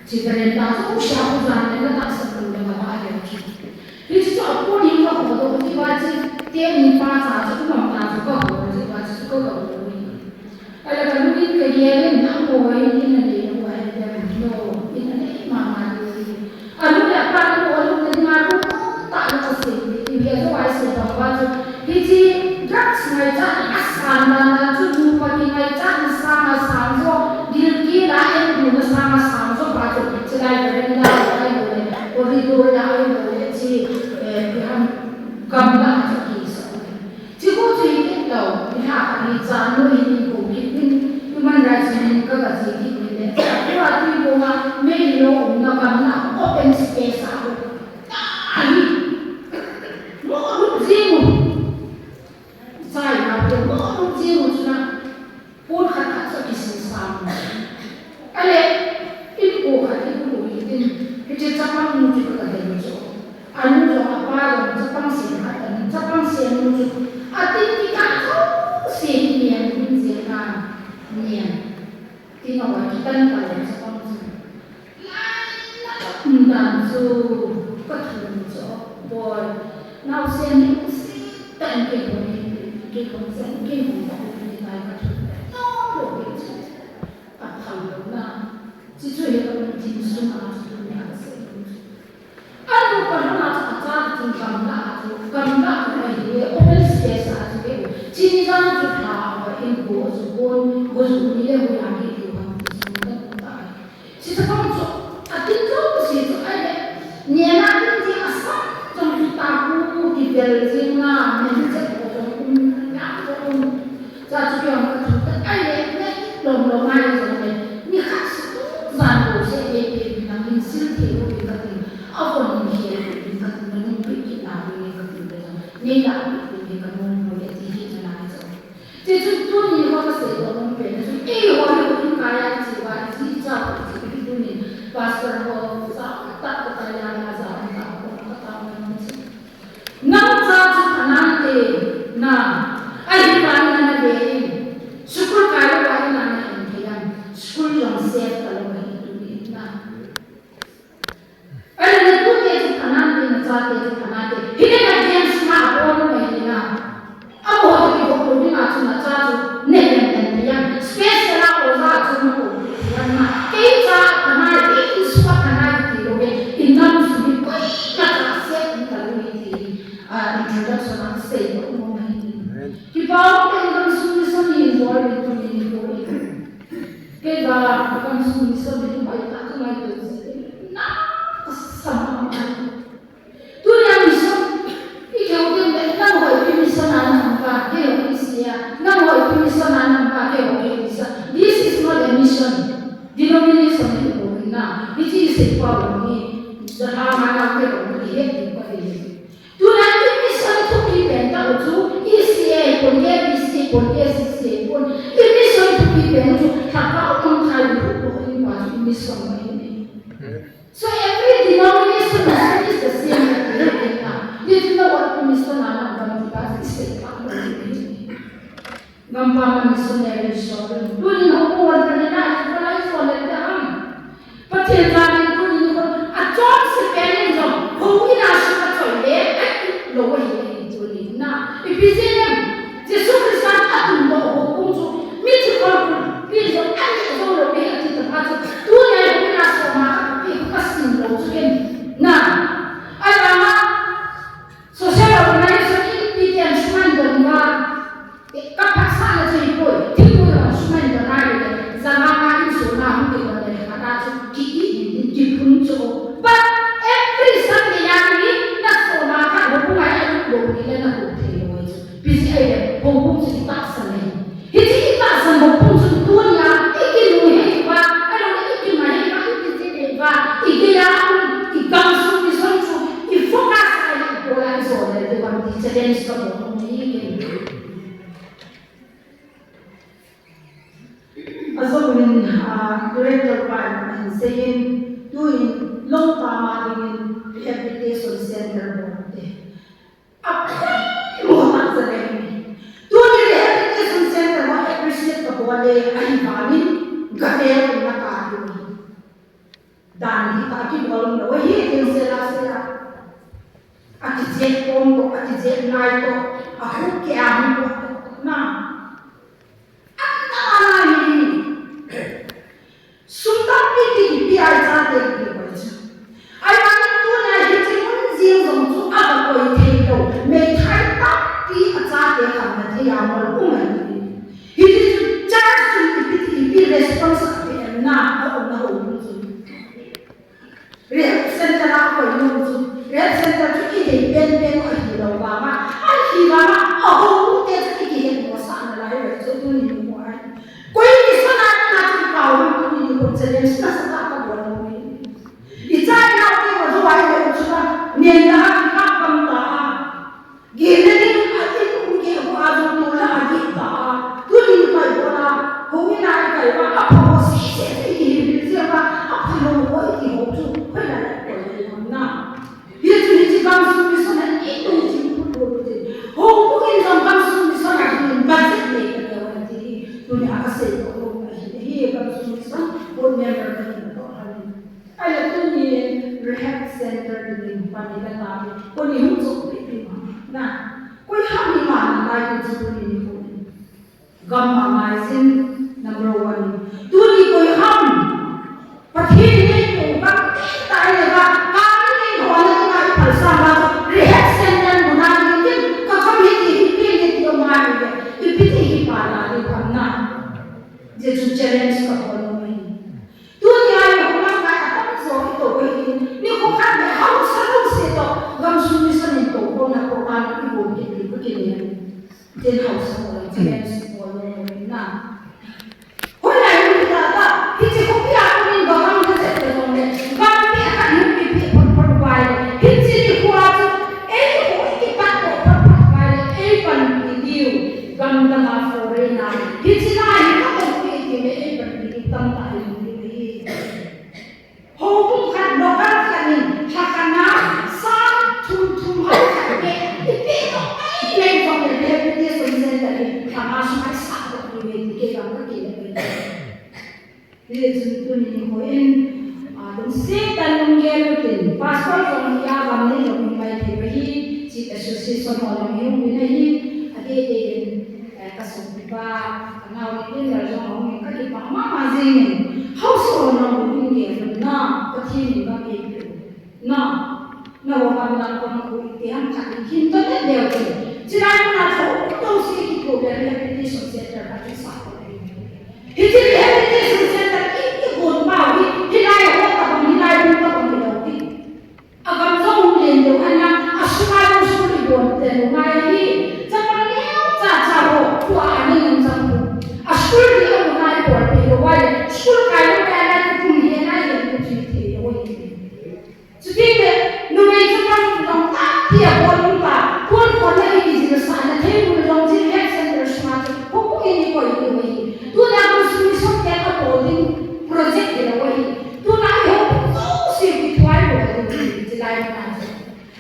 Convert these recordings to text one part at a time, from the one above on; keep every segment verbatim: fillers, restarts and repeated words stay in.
Chi talent ta chu, u sia u jan le na tahsan lou le ka ba le chu. Hichu chu a pu ni ka ho do ti ba chi, te ni pa cha chu umam ta chu ka ho ti ba chi ka ka ho ni. Ala ka lu in ka ye le na ko in in a le ko ai le no, in a le ma ma ni. A lu le pa ko a lu le ma ko ta na ka se ni, ti ya zo ai se ba ba chu. Hichi drugs ngai cha a san na na chu nu pa ni ngai cha na sa na sa zo. Dil ki la en du na sang a sang zo pa chu, chi lai ka ring la ai lo le, corridor la ai lo le chi, eh, pi ham gam la chu ki sa. Chi ko chu i kit lo, i ha ka ni cha nu i ni ko kit ni, tu man ra chi ni ka ka chi kit ni le. Ku a tu ko ma me ni lo na gam la open space a ko. Ai. Mo lu ji mu. Sai na ko mo lu ji mu chu na. Pon khat khat chu kisin sam. Ale, in ko khat in ko hitin, hiche chapang nu chu ka dei chu. Anu jong apa jong chapang sen khat an, chapang sen nu chu. Atin ki ka chu sen nian, nian. Tin a wa kitan ka le chapang chu. Lai na ka um dan chu ka thum chu. Boi, naosen ni um si tan ke boi, ke boi sen ke boi, ke boi ka thum. No, no, ke chu. A thang na. Chi chu he ka mun tin sung a chu tu ni a ka se. Anu ka hana chu a cha chu gamla chu, gamla chu ahi, open space a chu ke. Chini jang chu tha a in ko chu kon, ko chu ni le ko ya ni ti ko chu ta. Chi ta pang chu, a tin chu si chu ai le. Ni na tin ji a sa, chu chu ta ku ki bel ji na, ni che ko chu um, ya ko um. Cha chu kiong ka thu ta ai le, ne lom lom ai jong le. Ni khat si tu zan ko se e pe ni nang min sil the lo pe ka tin. A ko ni he pe ni ka tin na nung pe ki na pe ni ka tin pe jong. Ni la pe ni ka nung lo e ti hi na lai jong. Ti chu tu ni ho ka se ko nung pe na chu e ho ni ko in ka ya chi wa chi cha ko chi ki tu ni. Pastor ho sa ta ko ta ya na sa ta ko ta ta na chi. Nang cha chu pha nante, na, ahi vangin nana ve in, school kai lou vangin nana en thei am, school jong safe talou ahi tuni na. Ahi na tute chu pha nante, na chate chu pha nante, hile na games na abon ahi na. Amaho toh kivoh lou dinga chu na cha chu nahin en thei am, special a oja chu nakou thei am na. Kei cha pha nai, kei in school pha nai ti lou ve, in nam sung hi koi na cha safe in talou hi ti. Ah, introduction a kasei nom ahi. Amen. Kipa um tah in gamsung mission hi involve in tuni nikho hi. Kei vang gamsung mission hi bai ta ka ngai to ji. Na ka sa mama. Tuni a mission i keu tem le nang hoi pi mission a na um ka, kei hoi pi sia. Nang hoi pi mission a na um ka, kei hoi pi sia. This is not a mission. Denomination hi ko na. Hiche sei pa ni. Jaha ma na ke ko ni he ni ko ni. Tuna i mission thupi pen tah u chu, E C A pon, A B C pon, A C C pon. I mission thupi pen u chu, Lhagao mangthai lhuh lhuh in pa chu i mission ahi. So every denomination is the same like that. This is not what mission a na bang ti pa chu i sei pa lo ahi. Gampa ma missionary soh lou. Tuni houbung hon tani na, i kholai soh le ta ham. Pathen jal in tuni nikho, achom se pen in jong, houin a sung achoi le, ai, lou ahi, ahi tuni na. Ipi jeh ham, Jesu Christa atundoh houbung chu, mithi khol khol, pi jong, ai, jong lou ahi ati tah a chu. Tuni a houin a sung a, pi kho kasim lou chu ken. Na. Ai, ama, social organization in pi ten suman don va. Ka phatsahna chu hipoi, thingpui hon suman don ahile, janga nga insung a hung kit lou le, khat a chu ki-it in, kiphun chu. But every Sunday a hi, na soma khat houbung a i lut lou ni le na kou thei lou chu. Busy ahile, houbung chu i tahsan ahi. Hiche i tahsan houbung chu tunia, i kinunghei uva, ahilou le i kimaihei uva, i kijihei uva, i geiya um, i gamsung mission chu, i focus ahile, i bol a i jol le, i bol ti challenge ka bol nom ahi. Ajou in, ah, director pan ahin seiyin, tuin Longkam a dingin rehabilitation center bol te. Apoimo tah jeh in. Tuni rehabilitation center ho appreciate kabol le, ahivangin, gave in naka. Dan hi ta kibol lou, hi tin sela sela. Akijet kom to, akijet nai to, akhu ke amu to, na. An ta na hi. Sum tampi ti kipe a ichate kipe koi chu. Ahivangin tunia hiche mun jeng jong chu aga koi thei lou. Meithai tampi achate khamna thei a mol um ahi. Hiche chu church chun ipi ti, ipi response ape em na, aumna houin chun. Rehab center a koi nom chu. Rehab center chu idei penpen u ahilou vanga, ahivanga, ahou u te chu ikihet mosah nalai uve chu tuni nikho a. Koi mission a na chu kau ham tuni nikho challenge nasatah kabol nom e. Icha inau te ho chu ahilou chu la, nen la a kikap gam ta a. Gihna ding a in um keh ho a jong tol a gih ta a. Tuni nikho a, houin a ikai uva, apha ho sese chu ikihil jeh uva, aphalou ho iti ho chu, hoilai a koi le lom na. Hichu hiche gamsung mission a itum chim phut phut u tin. Houbung in jong gamsung mission a hin budget nei ta lou ahi. Tuni a kasei lou ahi. Hi gamsung mission board member kahin toh ahi. Ahile tuni rehab center dingin pan ila tave. Koni hung chop pi pi ma. Na. Koi ham ima nalai tu chu tuni nikho in. Gam a ngai jin number one. Tuni koi ham. Pathen in eikou gam tita ile va. Kami nei ho na dinga iphalsang va. Rehab center muna dingin. Ka gam hi ti hi pi ni ti o ma ni le. Ipi ti hi pa la ni pam na. Jesu challenge kabol nom e. Tuni a i hung lamkai atamjo ito uve hin, nikho khat le hausa jouse toh, gamsung mission in toukhomna program ibol kit diu kakinem. Tin hausa ho challenge bol nom uve na. Hoilai hung hita ta, hiche khopi a konin gam a um khat jep ta jongle, gam peh khat hung kipe phot phot uva ahile, hiche nikho a chu, eiho ikipat doh phot phot uva ahile, eipanpi diu, gam dang a foreign a, hiche na hi katou pi ti le, eipanpi diu tamtah ahi. Houbung khat, local khat in, lha khat na, sang thum thum ho khat le, ipi toh mai mai jong le, rehabilitation center in, lha nga sung a sah toh ni ve ti kei vang kakile ve. Hijeh chun tuni nikho in, a, lungset tah in lunggel utin, pastor jong hi a gam nei jong hung mai thei uva hi, Chief Association ho jong hi hung uvin ahi, adeh deh in, eh, kasopipa, kanao Linlal jong ahung in kakipah mama jing in, hausa ho nang hung in gel un na, Pathen in gam eipeh u. Na, na ho gam lang kon khu iti ham khat in hin to le leu chu. Chilai muna tho, to si ki ko be rehabilitation center khat chu sa ko. Hiche rehabilitation center i, i gon pau hi, hilai ho tabang, hilai ho tabang hilou ti. Agam jong hung len deu ahin, asunga jong school i bon te lou ngai hi. Chapang neocha cha ho, tua aning jong jong hu. A school hi amu ngai bol pe lou vai. School kai lou pe ngai kum hi ngai hi kum hi thei lou hi. Chuti le, numei chapang jong tampi abol um ta, kon kon na i kijilsah na thei mun jong jin health center sunga chu, hu hu in i koi diu ahi. Tuna kum sung i sot te ka bol ding project hi lou ahi. Tuna i ho pu jouse kithuai lou ahi, chilai na chu.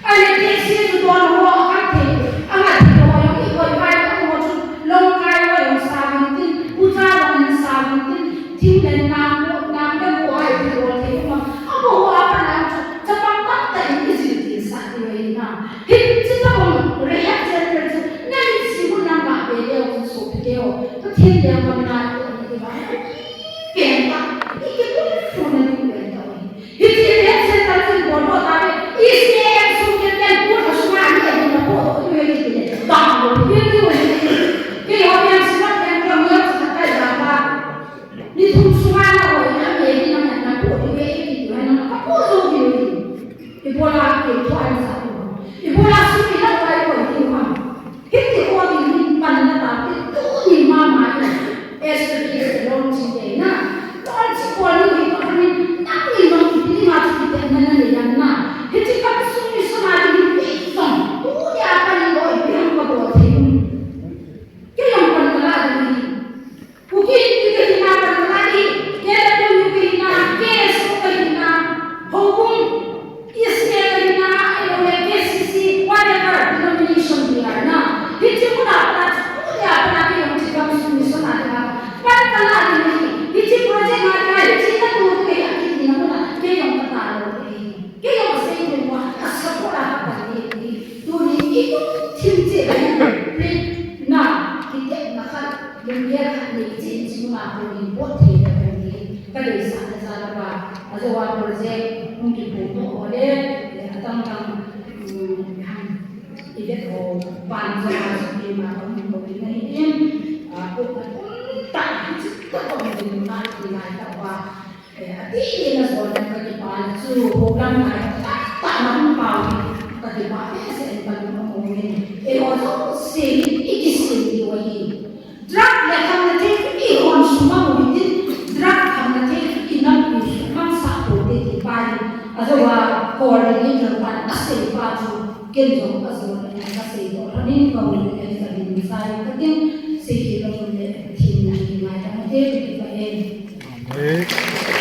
Ahile taxi chu don ho a khat thei, a nga thei ho jong i koi vai ka ho chu, Lawngtlai ho jong sa vin tin, Pucha jong in sa vin tin, thim le nam, nam le ko ai thei ho thei ma, a ko ho a pa na chu, chapang tamtah in i jil tin sa ti ho in na. Hiche tabang rehab center chu, na in si mun na nga ve leu chu sopi te ho, Pathen le gam na to ni ti va. Pen ta, i kitum tum na ding pen ta ho. Hiche health center chun bol ho tave, E C M sung kei ten put a sunga ni a ding a po to ni ti le. Bang lo, ni ni ni. Kei ho yang sima ten ko ni a sa kai da ba. Ni thum sunga na ho na me ni na na po ni ve ni ti na na ka po so ni ni. Ibola kei thua ni sa. Ibola su ni na ko ni ma. Hiti ho ding hin panna tah te tuni mama in S P S launching te na. Launching bol ni hi pa khamin nangni jong ipi dinga chu kitetna nanei ham na. Hiche gamsung mission a ding hin kei jong tuni a pan in loi ipi ham kabol thei um. Kei jong pan kala ding hi. Kuki, Kuki kahina, Bangla hi, K W U kahina, K S O kahina, houbung, E C A kahina, ahilou le K C C, whatever denomination we are na. Hiche muna pat a, tuni a pat a kei jong hiche gamsung mission a dinga pan kala ding ahi. Nga ko in pot thei ta kan ti, ka deisahna jal a, ajeh a project hung kiphong doh ho le, eh, adang dang, um, i vet ho pan jong a chu keima ka hung ko in ahi in, ah, ko na tum ta, chi ta ko in na ti lai ta pa, eh, ati in a jol na ka kipa chu, ho lam lai ta ta na hung pau hi, ka kipa behseh in ka lung a mo in, eh, ho jong se i kisem diu ahi. Drug le khamna thei i hon sumang u hitin, drug khamna thei i nam u sumang sah u te ti pa hi. Ajeh a coordinator pan asei pa chu ken jong ajeh a asei to lhonin ka u le ka din sai ka tin, sei hi lo le thin na hi mai ta te ti pa e.